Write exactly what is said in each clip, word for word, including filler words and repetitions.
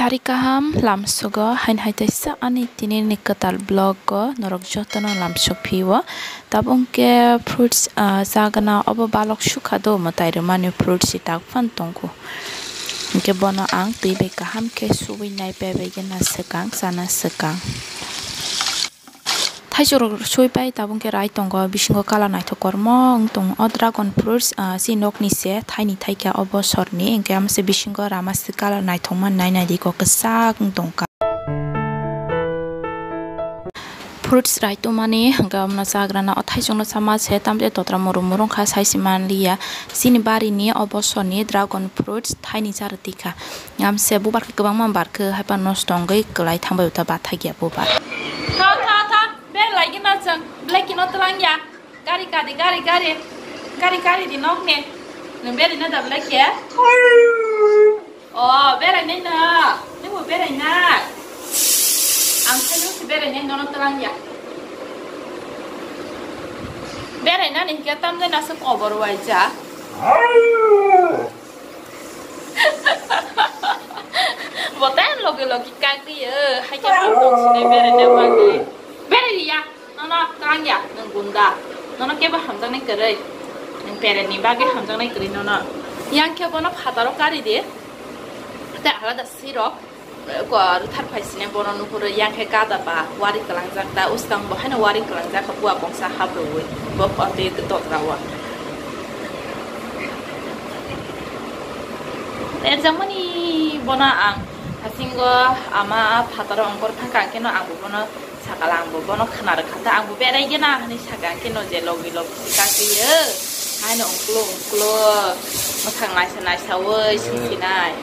Sari kaham lamsugo, hain hai teisa ani tini ni kwtal vlog o norok jotono lamsuk phio. Tabuk hwnkhe fruits, ah, chagana obo balok sukha do, mwtai rwmani fruits si tak phano tongkhu. Hwnkhe bono ang twi bai kaham khe subui nai pebegena swkang, chana swkang. Thaichuk rok sui pai tabuk khe rai tongo, bisingo colour naithok kormo wng tong o dragon fruits, ah, chini nokni se thaini thaikha o bosorni, hwnkhe amo se bisingo rama se colour naithokma nai nai di kok kwchak wng tongkha. Fruits rai tongmani hwnkhe omono chagrana o thaichukno chama se tamte totra murum murum kha saisi manliya. Chini barini o bosorni dragon fruits thaini chara tikha. Amse bubar khe kwbangma barkhe haiphano nosto wngwi kwlai thangbai uta bathakya bubar. Tha, tha, tha, berlai gina chwng, belai kino twlangya. Gari kadi, gari, gari. Gari kari di nokni. Nwng beraina da belai khe? O, berainai no. Nwngbo berainai. Ang khe nwng se berainai nono twlangya. Berainani hwnkhe tamjani aswk kobor waijak. Bo tei logi logi kagwi, eh, hai khe tong sinai beraina bagwi. Berai ya, nono twlangya, nwng gunda. Nono kebo hamjaknai kwrwi. Nwng pereni bagwi hamjaknai kwrwi nono. Yang khe bono phataro kari di. Tei alada sirok. Ko rwthar phai sine bono nuhurwi yang khe gada ba wari kwlangjak ta, uskang bo haino wari kwlangjak kha, bua bongsa habrwi bo phatwi totra o. Erjakmani bono ang hasingo ama phataro ongkhor thangkha, ang kheno ang bo bono sakala ang bo bono khna rwkha ta, ang bo berai gena hinwi saka, ang kheno je logi logi se kakliyo, haino ungklo ungklo mwkhang naisa naisa oi singsinai.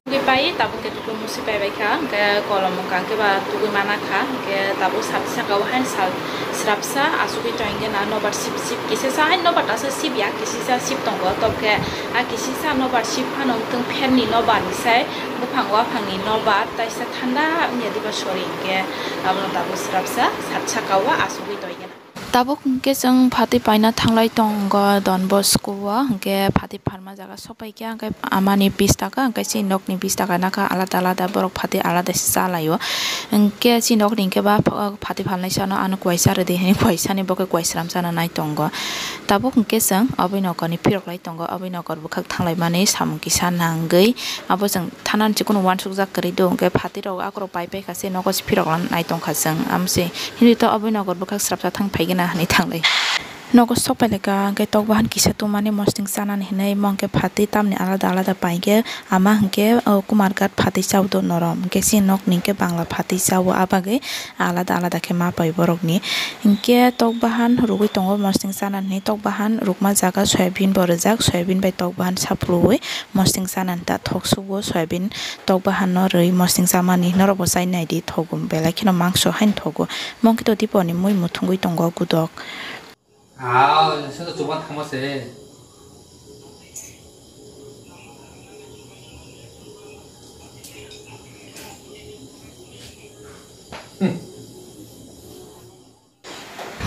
Tugwi pai, tabuk khe tugwi musi pai bai kha, hwnkhe kolom wngkha, hwnkhe ba tugwi mana kha, hwnkhe tabuk sat saka o haino sal srapsa achugwi tong khe na nobar sip sip kisa sa, haino nobar tasa sip ya, kisa sa sip tongo, tok khe a kisa sa nobar sip phano wngtong pherni nobar ni sai buphang waphang ni nobar taisa thanda wngya diba sori, hwnkhe abono tabuk srapsa sat saka o achugwi tong khe na. Tabuk hwnkhe chwng phatwi paina thanglai tongo Don Bosco o, hwnkhe phatwi pharma jaga sopai khe, hwnkhe amani bis taka, hwnkhe chini nokni bis taka naka alada alada, borok phatwi alada se cha lai o. Hwnkhe chini nokni hwnkhe ba phatwi phalnai sano ano kuai cha rwdi hinwi kuai sani bo khe kuai sram chana nai tongo. Tabuk hwnkhe chwng aboni nokorni phirok lai tongo, aboni nokor bwkhak thanglai mani samung kisa nangwi abo chwng thanani chikon uansukjak kwrwi do, hwnkhe phatwi rok akorok pai pai kha se nogo se phirok nai tongkha chwng. Amo se hinwi to aboni nokor bwkhak srapsa thang phaigena hinwi thanglai. Nogo sok pai leka hwnkhe tok bahan kisa tongmani mosning chanani hinwi mo hwnkhe phatwi tamni alada alada paikhe ama hwnkhe o Kumarghat phatwi chao do norom, hwnkhe chini nokni hwnkhe Bangla phatwi chao, a bagwi alada alada khe ma pai borokni. Hwnkhe tok bahan rwgwi tongo mosning chanani hinwi, tok bahan rwkma jaga soyabin bo rwjak, soyabin bai tok bahan saphulwi mosning chanani ta thok sugo, soyabin tok bahan no rwi mosning chamani norok bo chai naidi thogo, belai kheno mangso haino thogo. Mo hwnkhe to dipor ni mui muthungwi tongo gudok. Ah, sendo chuma thangma se.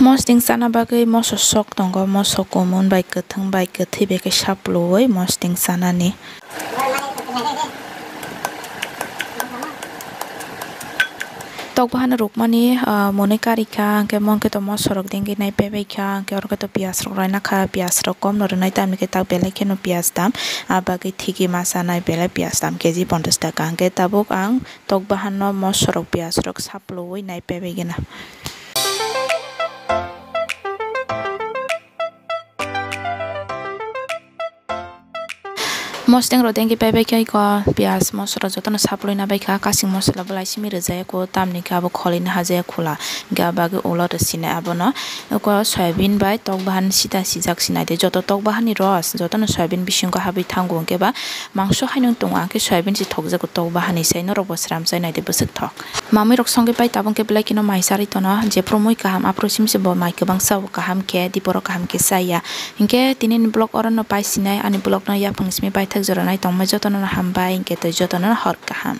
Mosding chana bagwi moso sok tongo, moso kumun bai kwthwng bai kwthwi bai khe sapluwi mosding chanani. Tok bahan rukmani, ah, monwi karikha, hwnkhe mo hwnkhe to moso rok dengwi nai paibai kha, hwnkhe oro khe to piyaj rok raina kha, piyaj rok kom no rwnai, tamni khe tak belai kheno piyaj dam, ah, bagwi thigwi ma chanai belai piyaj dam K G ponchash taka, hwnkhe tabuk ang tok bahan no moso rok piyaj rok sapluwi nai paibai gana. Mosdeng rok dengki paibai khe iko piyaj moso rok jotono saplui na bai kha, kasing mosola belai simi rwjak ya kho, tamni khe abo kholi na haja ya khula, hwnkhe abo bagwi ulo rw sinai abono. Iko soyabin bai tok bahan sita sijak sinai de, joto tok bahan ni ros jotono soyabin bisingo habwi thango, hwnkhe ba mangso haino tongo, hwnkhe soyabin se thokjago tok bahan ni sai norok bo sram chai nai de bwswk thok. Mamui rok songwi pai tabuk khe belai kheno mai charwi tono, jephru mui kaham aphuru simi se bo mai kwbang chao, kaham khe diporo kaham khe chaya. Hinkhe tini ni vlog oro no pai sinai, ani vlog no yaphang simi paithak jora nai tongmai jotono no hambai, hinkhe tei jotono no hor kaham.